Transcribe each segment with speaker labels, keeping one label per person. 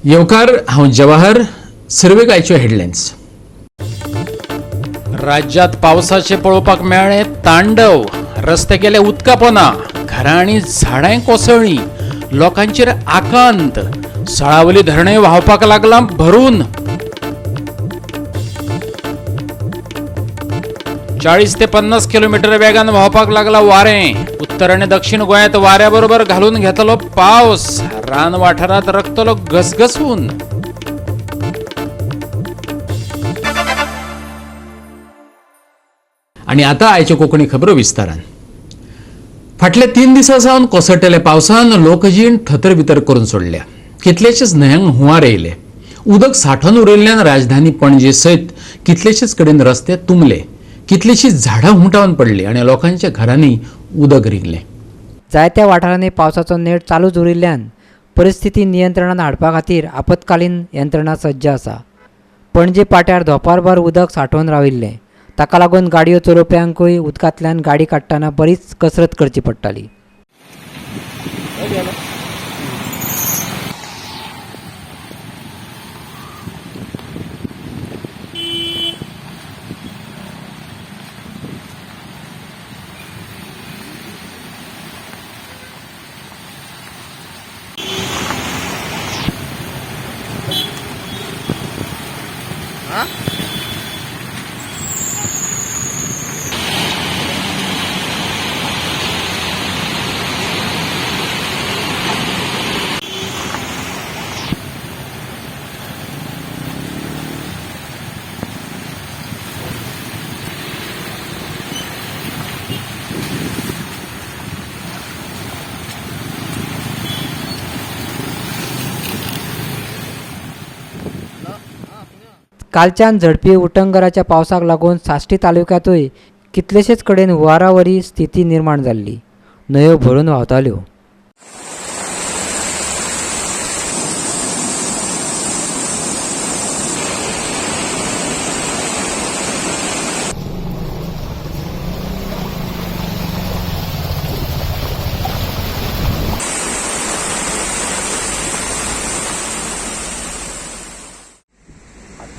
Speaker 1: येवकार, हांव जवाहर. सुरवेक आयच्यो हेडलायन्स. राज्यात पावसाचे पळोवपाक मेळ्ळें तांडव. रस्ते गेले उदका पोना, घरां आनी झाडांय कोसळ्ळीं, लोकांचेर आकांत. सळावली धरणें व्हांवपाक लागलां भरून. 40 ते 50 किलोमीटर वेगान व्हांवपाक लागला वारें. उत्तर आनी दक्षिण गोंयांत वाऱ्या बरोबर घालून घेतलो पावस. रान वाठारांत रकतलो घसघसून. आनी आतां आयच्यो कोंकणी खबरो विस्तारान. फाटल्या 3 दिसां सावन कोसळटल्या पावसान लोकजीण थतरवितर करून सोडल्या. कितलेशेच न्हंयांक हुंवार येयले. उदक सांठोवन उरिल्ल्यान राजधानी पणजे सयत कितलेशेच कडेन रस्ते तुंबले, कितलीशींच झाडां हुमटावन पडली आनी लोकांच्या घरांनी उदक रिगलें.
Speaker 2: जायत्या वाठारांनी पावसाचो नेट चालूच उरिल्ल्यान परिस्थिती नियंत्रणात हाडपा खातीर आपत्कालीन यंत्रणा सज्ज आसा. पणजे पाट्यार धोपारभर उदक सांठोवन राविल्लें. ताका लागून गाडयो चलोवप्यांकूय उदकांतल्यान गाडी काडटना बरीच कसरत करची पडटाली. कालच्यान झडपी उटंगराच्या पावसाक लागून साश्टी तालुक्यांतूय कितलेशेच कडेन हुंवारावरी स्थिती निर्माण जाल्ली. न्हंयो भरून व्हांवताल्यो.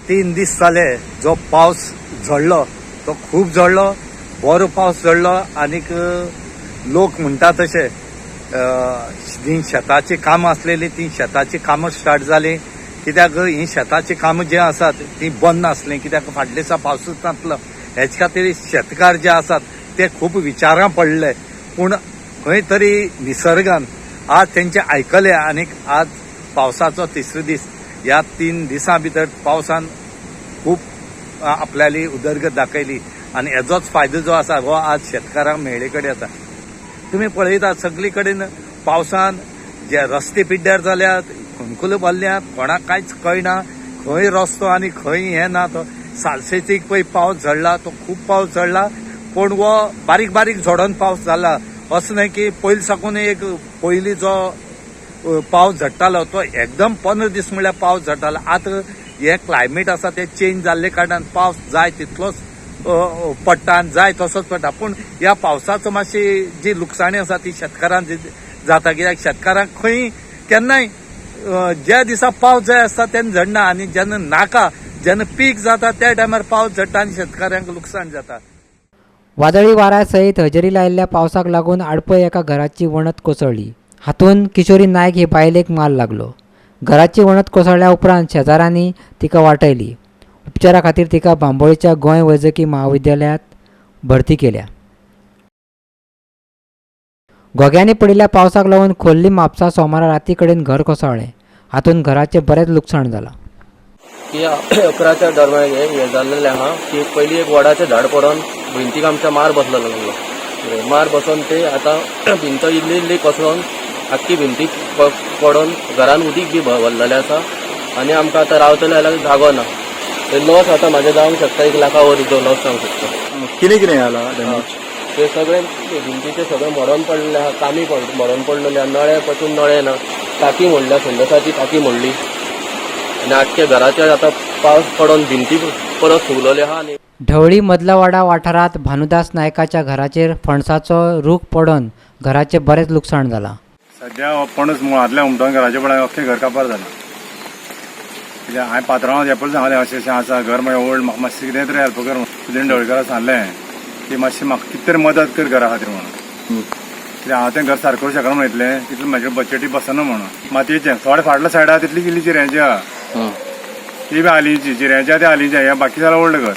Speaker 3: तीन दीस जाले जो पावस झडलो तो खूब झडलो, बरो पावस झडलो. आनीक लोक म्हणटा तशे जी शेताची कामां आसलेली ती शेताची कामां स्टार्ट जाली. कित्याक ही शेताची कामां जी आसात ती बंद नासली, कित्याक फाटले दिसा पावसूच नासलो. हेच खातीर शेतकार जे आसात ते खूब विचारां पडले. पूण खंय तरी निसर्गान आज तेंचे आयकले आनीक आज पावसाचो तिसरो दीस. ह्या 3 दिसां भितर पावसान खूब आपल्याली उदरगत दाखयली आनी हेजोच फायदो जो आसा हो आज शेतकारांक मेळ्ळे कडेन आसा. तुमी पळयता सगळी कडेन पावसान जे रस्ते पिड्ड्यार जाल्यात, खुणकुलो भरल्यात, कोणाक कांयच कळना खंय रस्तो आनी खंय हें ना. तो सालसेचीक पळय पावस झडला तो खूब पावस झडला, पूण हो बारीक बारीक झडोन पावस जाला. असो न्हय की पयलीं साकून एक पयलीं जो पावस झडटालो तो एकदम 15 दीस म्हणल्यार पावस झडटालो. आतां हें क्लायमेट आसा तें चेंज जाल्ले कारणान पावस जाय तितलोच पडटा आनी जाय तसोच पडटा. पूण ह्या पावसाचो मातशी जी लुकसाणी आसा ती शेतकारांक जाता. कित्याक शेतकारांक खंय केन्नाय ज्या दिसा पावस जाय आसता तेन्ना झडना आनी जेन्ना नाका जेन्ना पीक जाता त्या टायमार पावस झडटा आनी शेतकारांक लुकसाण जाता.
Speaker 2: वादळी वाऱ्या सयत हजेरी लायिल्ल्या पावसाक लागून आडपय एका घराची वणत कोसळ्ळी. हातूंत किशोरी नायक हे बायलेक मार लागलो. घराची वणत कोसळ्ळ्या उपरांत शेजाऱ्यांनी तिका वाटयली. उपचारा खातीर तिका बांबोळीच्या गोंय वैजकी महाविद्यालयांत भरती केल्या. घोग्यांनी पडिल्ल्या पावसाक लागून खोर्ली म्हापसा सोमारा राती कडेन घर कोसळ्ळें. हातूंत घराचें बरेंच लुकसाण जालां.
Speaker 4: की 11च्या दरम्यान हें जाल्लें आहा की पयलीं एक वडाचें झाड पडोन भिंतीक आमच्या मार बसलो लागलो. मार बसोन ते आतां भिंत इल्ली इल्ली कोसळोन आख्खी भिंती पडोन घरान उदीक बी भरलेलें आसा आनी आमकां आतां रावतले जाल्यार जागो ना. ते लॉस आतां म्हाजें जावंक शकता 1 लाखा वयर लॉस जावंक शकता.
Speaker 5: कितें कितें जाला डॅमेज?
Speaker 4: ते सगळे भिंतीचे सगळे मोडोन पडलेले आहा, कामी मोडोन पडलेले आहा, नळे पसून नळे ना, टाकी मोडल्या, संडासाची टाकी मोडली आनी आख्खे घराचेर आतां पावस पडोन भिंती परत फुगलेली आहा. आनी
Speaker 2: ढवळी मदलवाडा वाठारांत भानुदास नायकाच्या घराचेर फणसाचो रूख पडोन घराचें बरेंच लुकसाण जालां.
Speaker 5: सद्या हो पणस मुळांतल्या हुमटोन घराचे पडोन अख्खें घर कापार जालां. कित्याक हांवें पात्रांवाक हें पयलीं सांगलें अशें अशें आसा घर म्हळ्यार ओल्ड, म्हाका मातशें कितें तरी हेल्प कर म्हणून. सुदिन ढवळीकाराक सांगलें की मातशें म्हाका कितें तरी मदत कर घरा खातीर म्हणून. कित्याक हांव तें घर सारकें करूं शकना म्हणून इतलें तितलें म्हजें बजटी बसना म्हणून. मातयेचें थोडें फाटल्या सायडा तितली इल्ली चिऱ्यांची आहा, ती बी हालींची चिऱ्यांची आहा ती हालींची, हें बाकी जाल्यार ओल्ड घर.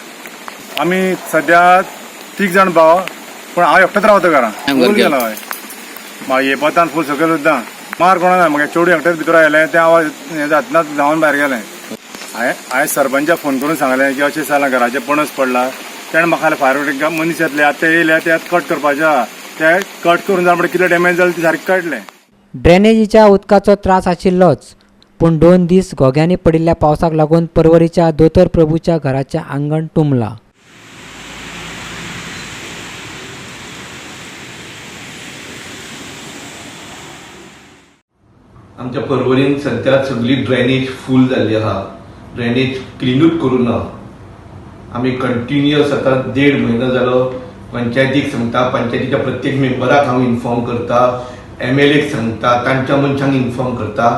Speaker 5: आमी सद्या 3 जाण भाव, पूण हांव एकटोच रावता घरां. फूल गेला हय, मागीर पतान फूल सकयल सुद्दां मार कोणा ना. मागीर चेडूं एकटेच भितर आयलें, तें आवाज हें जातनाच धांवन भायर गेलें. हांवें सरपंचाक फोन करून सांगलें की अशें जालां घराचें पणस पडला. तेणें म्हाका फायर ब्रिगेड मनीस येतले, आतां ते येयले ते आतां कट करपाचें आहा, ते कट करून जाण म्हणल्यार कितलें डॅमेज जालें तें सारकें कळटलें.
Speaker 2: ड्रेनेजीच्या उदकाचो त्रास आशिल्लोच, पूण 2 दीस घोग्यांनी पडिल्ल्या पावसाक लागून पर्वरीच्या दोतोर प्रभूच्या घराचें आंगण तुंबलां.
Speaker 6: आमच्या पर्वरीन सद्या सगळी ड्रेनेज फूल जाल्ली आहा, ड्रेनेज क्लिनूच करूं ना. आमी कंटिन्युअस आतां 1.5 म्हयनो जालो पंचायतीक सांगता, पंचायतीच्या प्रत्येक मेंबराक हांव इन्फॉर्म करता, MLAक सांगता, तांच्या मनशांक इन्फॉर्म करता,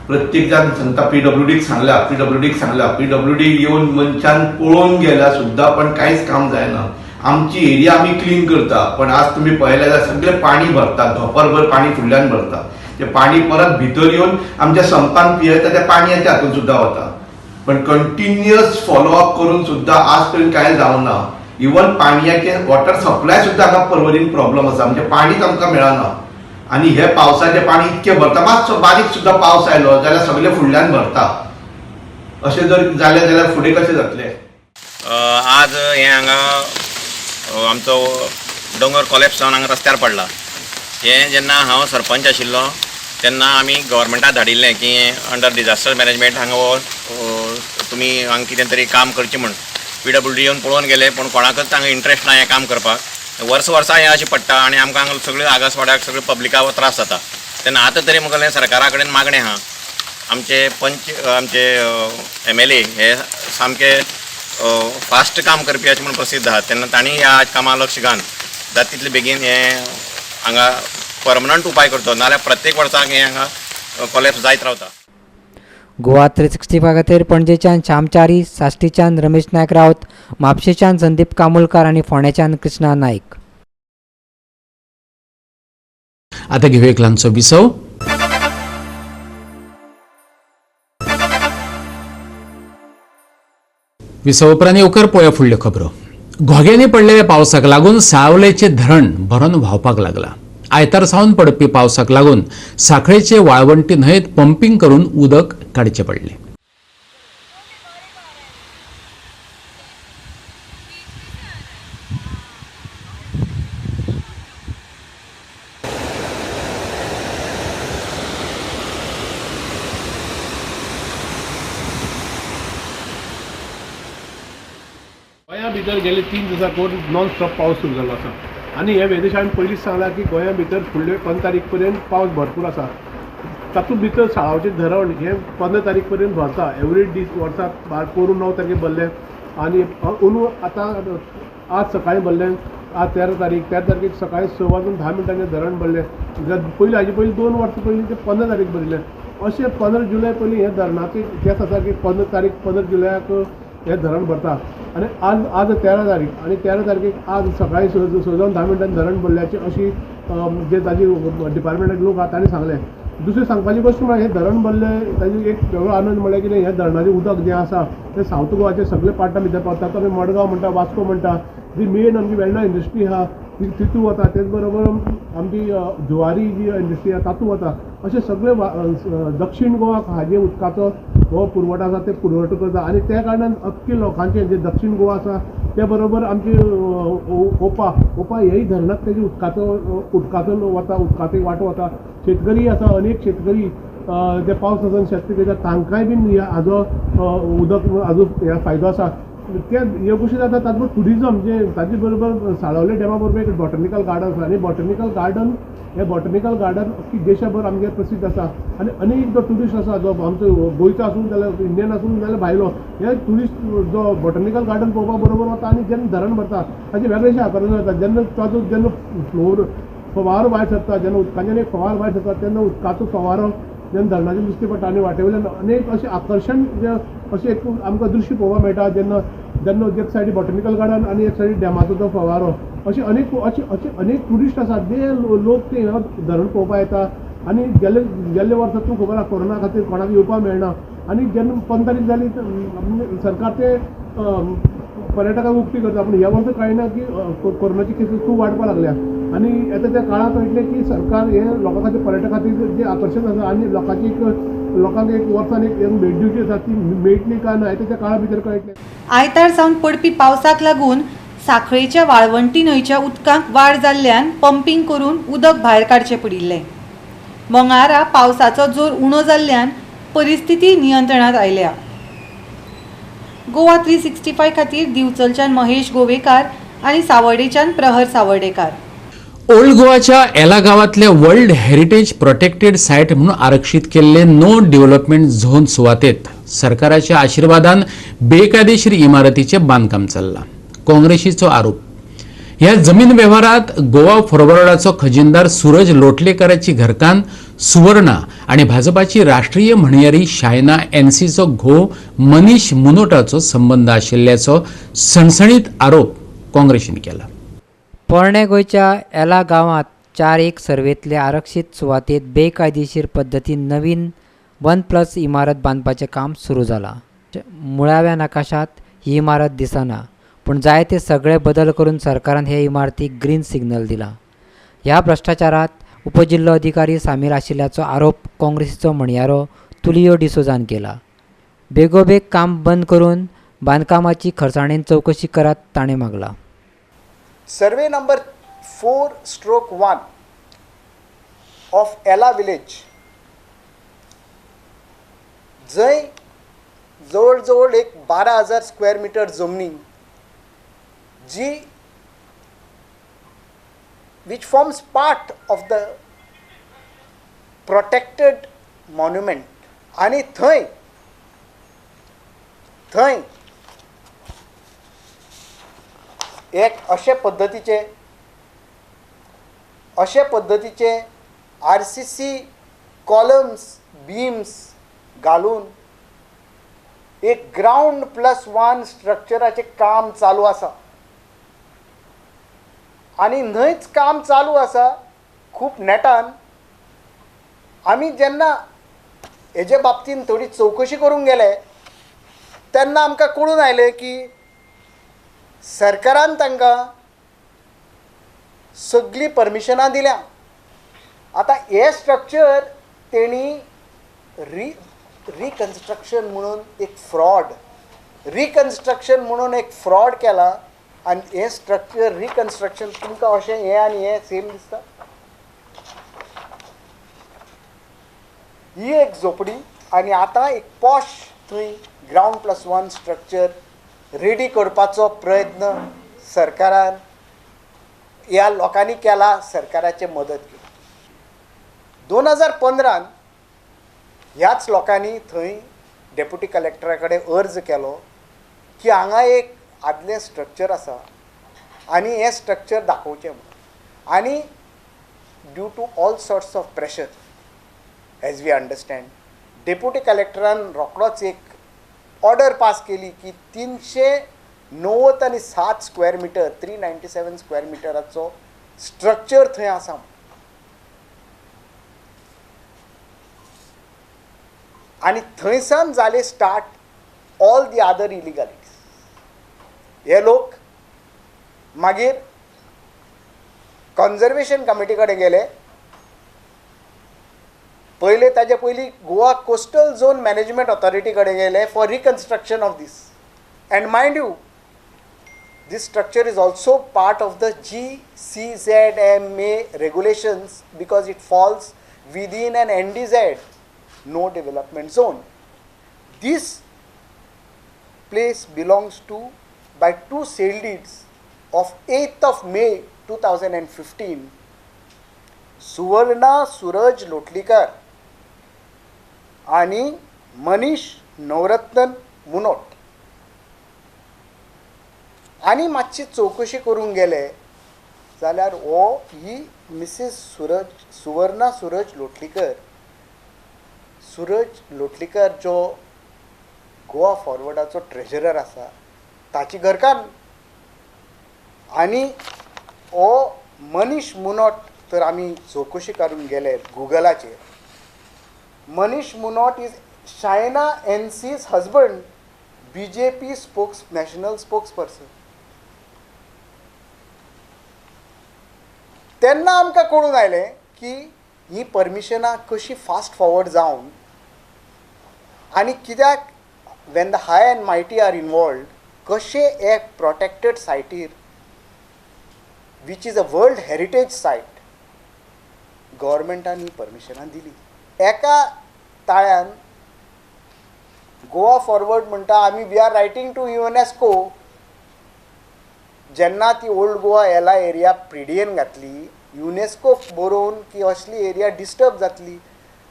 Speaker 6: प्रत्येक जाण सांगता, PWDक सांगला, PWDक सांगला, PWD येवन मनशान पळोवन गेला सुद्दां, पण कांयच काम जायना. आमची एरिया आमी क्लीन करता, पण आज तुमी पळयलें जाल्यार सगळें पाणी भरता, धोंपरभर पाणी फुडल्यान भरता, ते पाणी परत भितर येवन आमच्या संपान पियेता, त्या पाणयाच्या हातून सुद्दां वता. पण कंटिन्युअस फॉलोअप करून सुद्दां आज पर्यंत कांय जावना. इवन पाणयाचे वॉटर सप्लाय सुद्दां हांगा पर्वरीन प्रॉब्लम आसा, म्हणजे पाणीच आमकां मेळना. आनी हे पावसाचें पाणी इतकें भरता, मातसो बारीक सुद्दां पावस आयलो जाल्यार सगळें फुडल्यान भरता. अशें जर जालें जाल्यार फुडें कशें जातलें?
Speaker 7: आज हें हांगा आमचो दोंगर कोलॅप्स जावन हांगा रस्त्यार पडला. हें जेन्ना हांव सरपंच आशिल्लो तेन्ना आमी गव्हर्मेंटाक धाडिल्लें की अंडर डिजास्टर मॅनेजमेंट हांगा हो तुमी हांगा कितें तरी काम करचें म्हूण. PWD येवन पळोवन गेले, पूण कोणाकच हांगा इंट्रस्ट ना हें काम करपाक. वर्स वर्सा हें अशें पडटा आनी आमकां हांगा सगळे आगासवाड्याक सगळे पब्लिकाक त्रास जाता. तेन्ना आतां तरी मुगेलें सरकारा कडेन मागणें आहा, आमचे पंच आमचे MLA हे सामके फास्ट काम करपी अशें म्हूण प्रसिद्ध आहात, तेन्ना तांणी ह्या कामाक लक्ष घालून जाता तितले बेगीन हें हांगा परमनंट उपाय करचो, नाजाल्यार प्रत्येक वर्साक हें हांगा कोलॅप्स जायत रावता.
Speaker 2: गोवा 365 खातीर पणजेच्यान श्यामचारी, साश्टीच्यान रमेश नायक रावत, म्हापशेच्यान संदीप कामुलकार आनी फोंडेच्यान कृष्णा नायक.
Speaker 1: आतां घेवया एक ल्हानसो विसव. विसव उपरांत येवकर पळोवया फुडल्यो खबरो. घोग्यांनी पडलेल्या पावसाक लागून सावलेचें धरण भरून व्हांवपाक लागलां. आयतार सावन पडपी पावसाक लागून साखळेचे वाळवंटी न्हंयेत पंपींग करून उदक काडचें पडलें.
Speaker 8: गोंया भितर गेले 3 दिसां करून नॉन स्टॉप पावस सुरू जाल्लो आसा आनी हे वेदेश हांवें पयलींच सांगलां की गोंया भितर फुडले 15 तारीख पर्यंत पावस भरपूर आसा. तातूंत भितर साळावचें धरण हें 15 तारीख पर्यंत भरता, एवरी दीस वर्साक पोरूं 9 तारखेक भरलें आनी अंदू आतां आज सकाळीं भरलें, आज 13 तारीख, 13 तारखेक सकाळीं 6 वाजून 10 मिनटांचेर धरण भरलें. पयलीं हाजे पयलीं 2 वर्सां पयलीं तें 15 तारीख भरिल्लें. अशें 15 जुलय पयलीं हें धरणाचो इतिहास आसा की 15 तारीख 15 जुलयाक हें धरण भरता आनी आज आज 13 तारीख आनी 13 तारखेक आज सकाळीं 6 जावन 10 मिनटांनी धरण भरल्याची अशी जे ताजी डिपार्टमेंटाचे लोक आहा तांणी सांगलें. दुसरें सांगपाची गोश्ट म्हळ्यार हें धरण भरलें ताजी एक वेगळो आनंद म्हळ्यार कितें, हें धरणाचें उदक जें आसा तें सावथ गोवाचे सगळे पार्टां भितर पावता. आमी मडगांव म्हणटा, वास्को म्हणटा, जी मेन आमची वेर्णा इंडस्ट्री आहा ती तितू वता, तेच बरोबर आमची जुवारी जी इंडस्ट्री आहा तातूंत वता. अशें सगळे दक्षीण गोवाक हाजे उदकाचो हो पुरवठो आसा ते पुरवठो करता आनी त्या कारणान अख्खे लोकांचे जे दक्षीण गोवा आसा त्या बरोबर आमची ओपा ओपा हेय धरणाक तेजे उदकाचो वता, उदकाचो वांटो वता. शेतकरी आसा, अनेक शेतकरी जे पावस आसून शेत पिकयता तांकांय बीन हाजो उदक हाजो फायदो आसा. ते ह्यो गोश्टी जाता. तातूंत ट्युरिजम जे ताजे बरोबर साळावले डॅमा बरोबर एक बॉटनिकल गार्डन आसा आनी बॉटनिकल गार्डन हे बॉटनिकल गार्डन अख्खी देशाभर आमगे प्रसिद्ध आसा आनी अनेक जो ट्युरिस्ट आसा जो आमचो गोंयचो आसूं जाल्यार इंडियन आसूं जाल्यार भायलो हे ट्युरिस्ट जो बॉटनिकल गार्डन पळोवपा बरोबर वता आनी जेन्ना धरण भरता ताचें वेगळेशें आकर्शण जाता. जेन्ना ताजो जेन्ना फ्लोर फवारो भायर सरता, जेन्ना उदकांच्यान एक फवारो भायर सरता तेन्ना उदकाचो फवारो जेन्ना धरणाचें नुस्तें पडटा आनी वाटे वयल्यान अनेक अशें आकर्शण जें अशें एक आमकां दृश्य पळोवपाक मेळटा. जेन्ना जेन्ना एक सायडी बॉटनिकल गार्डन आनी एक सायडी डॅमाचो तो फवारो, अशे अनेक अशे अशे अनेक ट्युरिस्ट आसात जे लोक ते धरण पळोवपाक येता. आनी गेल्ले गेल्ले वर्सा तुका खबर आसा कोरोना खातीर कोणाक येवपाक मेळना आनी जेन्ना 15 तारीख जाली सरकार ते पर्यटकांक उक्ती करता, पूण ह्या वर्सा कळना की कोरोनाची केसीस खूब वाडपाक लागल्या आनी येता त्या काळाक कळटलें की सरकार हे लोकां खातीर पर्यटका खातीर जें आकर्शण आसा आनी लोकांची एक लोकांक एक वर्सान एक भेट दिवची आसा ती मेळटली काय ना येता त्या काळा भितर कळटलें.
Speaker 9: आयतार सावन पडपी पावसाक लागून साखळेच्या वाळवंटी न्हंयच्या उदकांत वाड जाल्ल्यान पंपींग करून उदक भायर काडचें पडिल्लें. मंगळारा पावसाचो जोर उणो जाल्ल्यान परिस्थिती नियंत्रणांत आयल्या. गोवा 365 खातीर दिवचलच्यान महेश गोवेकार आनी सावर्डेच्यान प्रहर सावर्डेकार.
Speaker 1: ओल्ड गोवाच्या एला गांवांतल्या वर्ल्ड हेरिटेज प्रोटेक्टेड सायट म्हणून आरक्षीत केल्ले नो डेव्हलपमेंट झोन सुवातेत सरकाराच्या आशीर्वादान बेकायदेशीर इमारतीचें बांदकाम चल्लां. काँग्रेसीचो आरोप. ह्या जमीन वेव्हारात गोवा फॉरवर्डाचो खजिनदार सूरज लोटलेकराची घरकान्न सुवर्णा आनी भाजपाची राष्ट्रीय म्हणयारी शायना एनसीचो घोव मनीष मुनोटाचो संबंद आशिल्ल्याचो सणसणीत आरोप काँग्रेसीन केला.
Speaker 2: पोरणे गोंयच्या एला गांवांत 4-1 सर्वेंतले आरक्षीत सुवातेत बेकायदेशीर पद्दतीन नवीन 1+ इमारत बांदपाचें काम सुरू जालां. मुळाव्या नकाशांत ही इमारत दिसना, पूण जायते सगळे बदल करून सरकारान हे इमारतीक ग्रीन सिग्नल दिला. ह्या भ्रश्टाचारांत उपजिल्लो अधिकारी सामील आशिल्ल्याचो आरोप काँग्रेसीचो म्हणयारो तुलियो डिसोजान केला. बेगोबेग काम बंद करून बांदकामाची खर्चाणेन चवकशी करात ताणें मागला.
Speaker 10: Survey number 4/1 of Ela village जंय जवळ जवळ एक 12,000 स्क्वेअर मिटर जमनी जी which forms part of the protected monument आनी थंय थंय एक अशे पद्दतीचे RCC columns beams घालून एक ग्रावंड +1 स्ट्रक्चराचें काम चालू आसा आनी न्हंयच काम चालू आसा खूब नेटान. आमी जेन्ना हेजे बाबतीन थोडी चवकशी करूंक गेले तेन्ना आमकां कळून आयलें की सरकारान तांकां सगळीं परमिशनां दिल्या. आतां हें स्ट्रक्चर तेणी रिकन्स्ट्रक्शन म्हणून एक फ्रॉड रिकन्स्ट्रक्शन म्हणून एक फ्रॉड केला आनी हें स्ट्रक्चर रिकन्स्ट्रक्शन तुमकां अशें हें आनी हें सेम दिसता. ही एक झोपडी आनी आतां एक पॉश थंय ग्रावंड +1 स्ट्रक्चर रेडी करपाचो प्रयत्न सरकारान ह्या लोकांनी केला सरकाराचे मदत घेवन. 2015 ह्याच लोकांनी थंय डेप्युटी कलेक्टरा कडेन अर्ज केलो की हांगा एक आदलें स्ट्रक्चर आसा आनी हें स्ट्रक्चर दाखोवचें म्हणून. आनी due to all sorts of pressure as we understand deputy कलेक्टरान रोखडोच एक ऑर्डर पास केली की 390 आनी 7 स्क्वेअर मिटर 397 स्क्वेअर मिटराचो स्ट्रक्चर थंय आसा. आनी थंयसान जाले start all the other illegalities. हे लोक मागीर कॉन्जर्वेशन कमिटी कडेन गेले. पयले ताजे पयलीं Goa coastal zone management authority कडेन गेले for reconstruction of this. And mind you this structure is also part of the GCZMA regulations because it falls within an NDZ, no development zone. This place belongs to by 2 sale deeds of 8th of May 2015 Suvarna Suraj Lotlikar आणि मनीष नवरत्न मुनोट. आनी मातशी चवकशी करूंक गेले जाल्यार हो ही मिसीस सुवर्णा सूरज लोटलीकर सूरज लोटलीकर जो Goa फॉरवर्डाचो treasurer आसा ताची घरकान्न आनी हो मनीष मुनोट तर आमी चवकशी करून गेले गुगलाचेर. Manish Munot is Shaina NC's husband, BJP national spokesperson. तेन्ना आमकां कळून आयलें की ही परमिशनां कशी फास्ट फॉरवर्ड जावन आनी कित्याक when the high and mighty are involved कशें एक प्रोटेक्टेड सायटीर which is a world heritage site गव्हर्मेंटान ही परमिशनां दिली. एका ताळ्यान गोवा फॉरवर्ड म्हणटा आमी we are writing to UNESCO. जेन्ना ती ओल्ड गोवा एला एरिया प्रिडियन घातली युनेस्को बरोवन की असली एरिया डिस्टर्ब जातली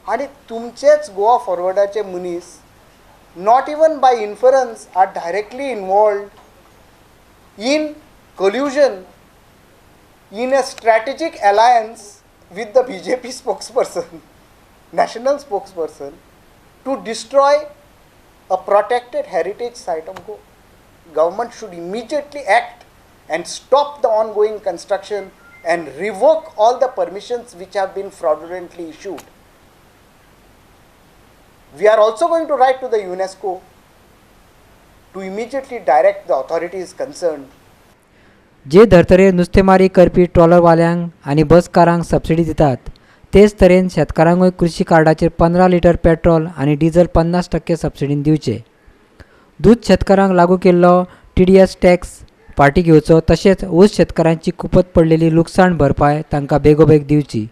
Speaker 10: आनी तुमचेच गोवा फॉरवर्डाचे मनीस not even by inference are directly involved in collusion in a strategic alliance with the BJP spokesperson, national spokesperson, to destroy a protected heritage site of Goa. Government should immediately act and stop the ongoing construction and revoke all the permissions which have been fraudulently issued. We are also going to write to the UNESCO to immediately direct the authorities concerned.
Speaker 2: जे धर्तरेर नुस्तेमारी करपी ट्रॉलरवाल्यांक आनी बसकारांक subsidy दितात तेच तरेन शेतकारांकूय कृषी कार्डाचेर 15 litre petrol आनी डिझल 50% सबसिडीन दिवचे. दूद शेतकारांक लागू केल्लो TDS tax फाटीं घेवचो तशेंच ऊस शेतकारांची कुपत पडलेली लुकसाण भरपाय तांकां बेगोबेग दिवची.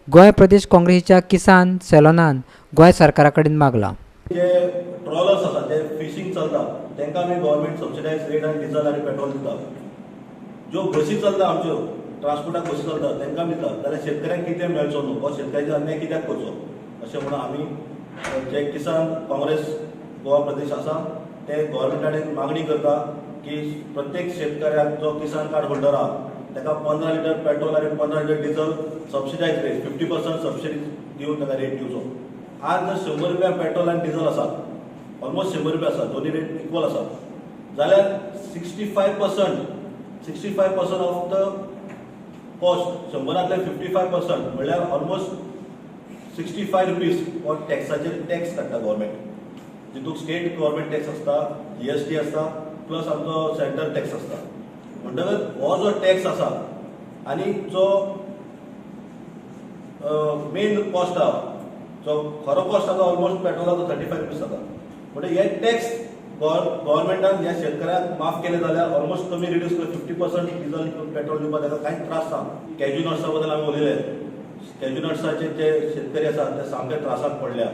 Speaker 2: गोंय प्रदेश काँग्रेसीच्या किसान सेलोनान गोंय सरकारा कडेन मागलां.
Speaker 11: जे ट्रॉलर्स आसा जे फिशींग चलता तांकां आमी गव्हर्मेंट सबसिडायज रेट आनी डिझल आनी पेट्रोल दिता. ज्यो बसी चलता आमच्यो ट्रान्सपोर्टाक बसी चलता तांकां दिता. जाल्यार शेतकऱ्यांक कितें मेळचो न्हू हो शेतकऱ्याचो अन्याय कित्याक करचो अशें म्हणून आमी जे किसान काँग्रेस गोवा प्रदेश आसा ते गव्हर्मेंटा कडेन मागणी करता की प्रत्येक शेतकऱ्याक जो किसान कार्ड होल्डर आहा ताका 15 लिटर पेट्रोल आनी 15 litre diesel subsidise rate 50% subsidy दिवन ताका रेट दिवचो. आज जर 100 रुपया पेट्रोल आनी डिझल आसा, ऑलमोस्ट 100 रुपया आसा, दोनी रेट इक्वल आसा, जाल्यार 65% ऑफ the cost 100 55% म्हणल्यार ऑलमोस्ट 65 रुपीज हो टॅक्साचेर टॅक्स काडटा गव्हर्मेंट, जितून स्टेट गव्हर्मेंट टॅक्स आसता, GST आसता, प्लस आमचो सेंट्रल टॅक्स आसता. म्हणटकच हो जो टॅक्स आसा आनी जो मेन कॉस्ट आहा जो खरो कॉस्ट आसा ऑलमोस्ट पेट्रोलाचो 35 रुपीज जाता. म्हणजे हे टॅक्स गव्हर्मेंटान ह्या शेतकऱ्यांक माफ केले जाल्यार ऑलमोस्ट कमी रिड्यूस कर 50% डिझल पेट्रोल दिवपाक ताका कांयच त्रास ना. कॅज्यू नट्सा बद्दल आमी उलयले, कॅज्यू नट्साचे जे शेतकरी आसा ते सामके त्रासाक पडल्या,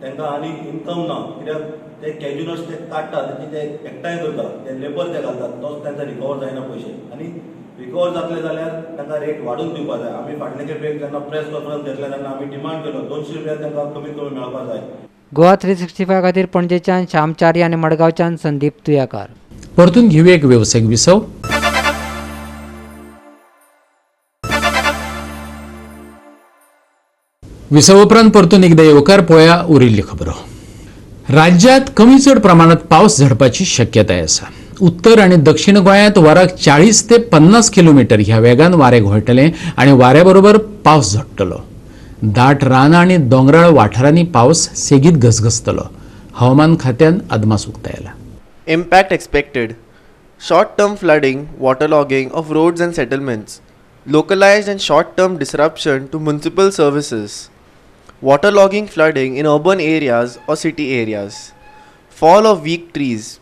Speaker 11: तांकां आनी इन्कम ना, कित्याक ते कॅज्यू नट्स ते काडटा तेजी ते एकठांय करता, ते लेबर ते घालतात, तोच तांचा रिकवर जायना पयशे आनी रिकवर जातले जाल्यार तांकां रेट वाडोवन दिवपाक जाय. आमी फाटले खेपेक जेन्ना प्रेस कॉन्फरन्स घेतले तेन्ना आमी डिमांड केलो 200 रुपया तांकां कमीत कमी मेळपाक जाय.
Speaker 2: गोवा 365 खातीर पणजेच्यान श्यामचारी आनी मडगांवच्यान संदीप तुयाकार.
Speaker 1: परतून घेवया एक वेवसायीक विसव. विसव उपरांत परतून एकदा येवकार पळया उरिल्ली खबरो. राज्यात कमी चड प्रमाणात पावस झडपाची शक्यताय आसा. उत्तर आनी दक्षिण गोंयांत वराक 40 ते 50 किलोमिटर ह्या वेगान वारें घोळटलें आनी वाऱ्या बरोबर पावस झडटलो. दाट रानां आनी दोंगराळ वाठारांनी पावस सेगीत घसघसतलो. हवामान खात्यान अदमास उक्तायला.
Speaker 12: Impact expected: short term flooding, waterlogging of roads and settlements, localized and short term disruption to municipal services, waterlogging, flooding in urban areas or city areas, fall of weak trees,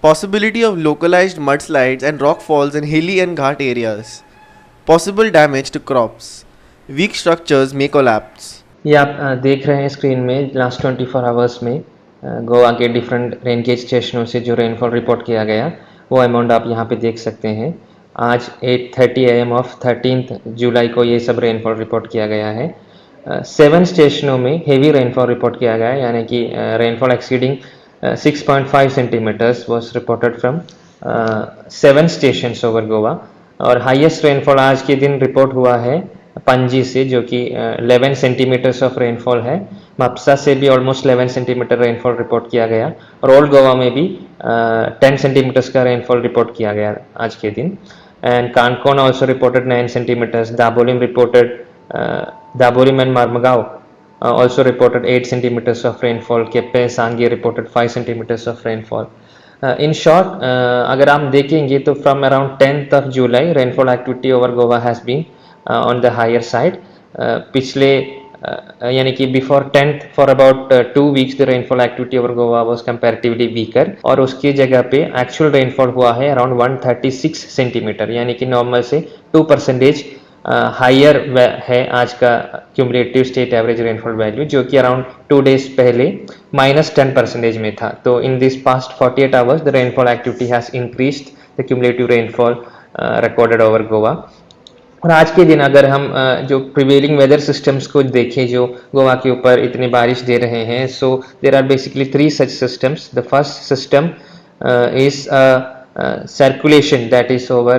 Speaker 12: possibility of localized mudslides and rock falls in hilly and ghat areas, possible damage to crops, weak structures may collapse.
Speaker 13: ये आप देख रहे हैं screen में last 24 hours में Goa K different rain gauge स्टेशनों से जो rainfall report किया गया वो अमाउंट आप यहाँ पे देख सकते हैं। आज 8:30 AM of 13 जुलाई को ये सब रेनफॉल रिपोर्ट किया गया है। 7 स्टेशनों में हेवी रेनफॉल रिपोर्ट किया गया है, यानी कि rainfall exceeding 6.5 centimetres was reported from 7 stations over Goa. Aur highest rainfall आज के दिन रिपोर्ट हुआ है पणजी से, जो कि 11 सेंटीमीटर्स ऑफ रेनफॉल है। म्हापसा से भी ऑलमोस्ट 11 सेंटीमीटर रेनफॉल रिपोर्ट किया गया और ओल्ड गोवा में भी 10 सेंटीमीटर्स का रेनफॉल रिपोर्ट किया गया आज के दिन। And Canacona also reported 9 centimetres, Dabolim reported, Dabolim and Marmagao also reported 8 centimeters of rainfall. Quepem, Sanguem reported 5 centimeters of rainfall. In short, अगर आप देखेंगे तो from around 10th of July rainfall activity over Goa has been on the higher side. पिछले यानी कि before 10th for about 2 weeks the rainfall activity over Goa was comparatively weaker और उसकी जगह pay actual rainfall हुआ है around 136 centimetre, यानी कि normal से 2% higher है आज का cumulative state average rainfall value, जो कि अराउंड 2 डेज पहले -10% में था। तो in this past 48 hours the rainfall activity has increased the cumulative rainfall recorded over Goa. और आज के दिन अगर हम जो प्रिवेलिंग वेदर सिस्टम्स को देखें जो गोवा के ऊपर इतनी बारिश दे रहे हैं, so there are basically 3 such systems. The first system is circulation that is over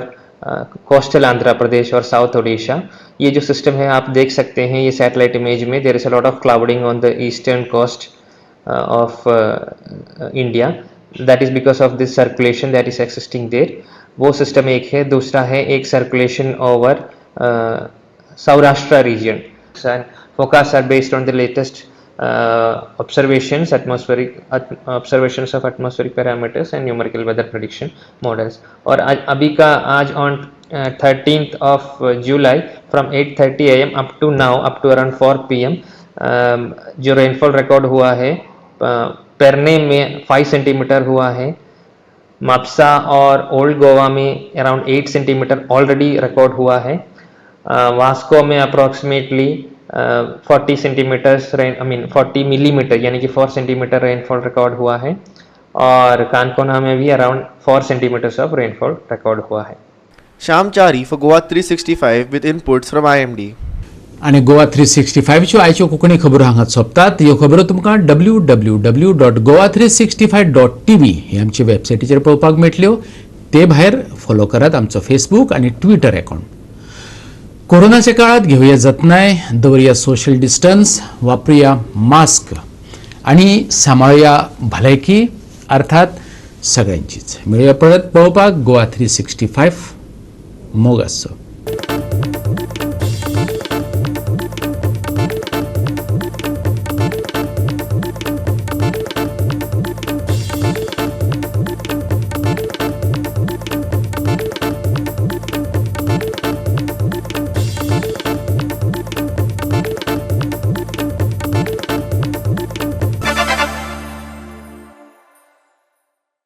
Speaker 13: coastal Andhra Pradesh Aur south Odisha. ये जो सिस्टम है आप देख सकते हैं ये सैटेलाइट इमेज में, there is a lot of clouding on the eastern coast of India, that is because of this circulation that is existing there. वो system एक है। दूसरा है एक circulation over Saurashtra region and forecast are based on the latest observations, atmospheric observations of atmospheric parameters and numerical weather prediction models. और अभी का आज on 13th of July from 8:30 AM up to now up to around 4 PM जो rainfall record हुआ है, पेरने में 5 centimetre हुआ है, मापसा और old Goa में around 8 centimetre already record हुआ है, वास्को में approximately 40 centimetres rain, I mean 40 millimetre यानी कि 4 सेंटीमीटर रेनफॉल रिकॉर्ड हुआ है और कानकोना में भी around 4 centimetres of rainfall record हुआ है।
Speaker 12: Shyam Chari for Goa 365 with inputs from IMD.
Speaker 1: आनी गोवा 365च्यो आयच्यो कोंकणी खबरो हांगात सोंपतात. ह्यो खबरो तुमकां www.goa365.tv ही आमचे वेबसायटीचेर पळोवपाक मेळटल्यो. ते भायर फॉलो करात आमचो फेसबूक आनी ट्विटर अकाउंट. कोरोनाच्या काळात घेवया जतनाय, दवरया सोशल डिस्टन्स, वापरुया मास्क आनी सांबाळुया भलायकी, अर्थात सगळ्यांचीच. मेळुया परत पळोवपाक गोवा 365. मोग आसचो.